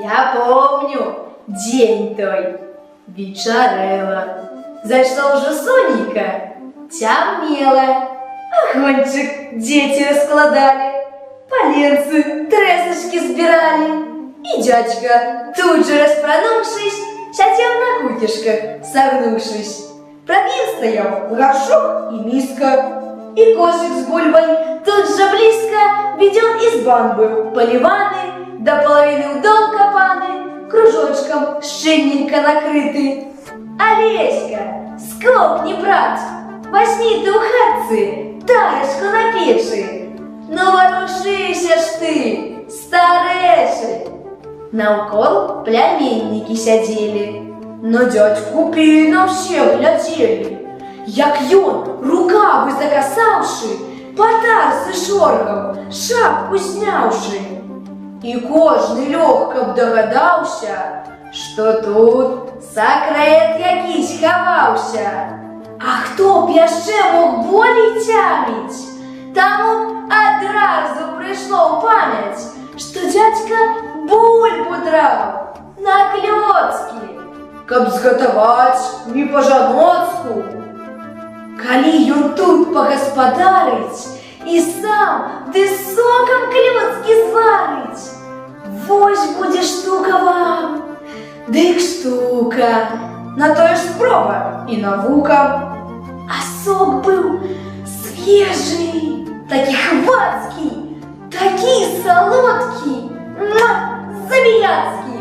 Я помню дзень той. Вечарэла. Зайшло ўжо сонейка, цямнела. Агоньчык дзеці раскладалі, паленцы, трэсачкі збіралі. І дзядзька, тут жа распрануўшысь, сядзеў на кукішках, сагнуўшысь. Прад ім стаяў гаршчок і міска, і кошык з бульбай тут жа блізка, бідон і збан быў паліваны, да палавіны ў дол капаны, кружочкам шчыльненька накрыты. Алеська, скокні, брат, вазьмі ты ў хатцы тарачку на печы. Ну, варушыся ж ты, старэчы. Наўкол пляменнікі сядзелі, на дзядзьку пільна ўсе глядзелі, як ён, рукавы закасаўшы, па тарцы шоргаў, шапку зняўшы. І кожны лёгка б дагадаўся, што тут сакрэт якісь хаваўся. А хто б яшчэ мог болей цяміць? Таму б адразу прыйшло ў памяць, што дзядзька бульбу драў на клёцкі, каб згатаваць не па-жаноцку. Калі ён тут пагаспадарыць і сам ды сокам клёцкі зварыць, вось будзе штука вам, дык штука, на тое ж спроба і навука. А сок быў свежы, такі хвацкі, такі салодкі, муа, забіяцкі.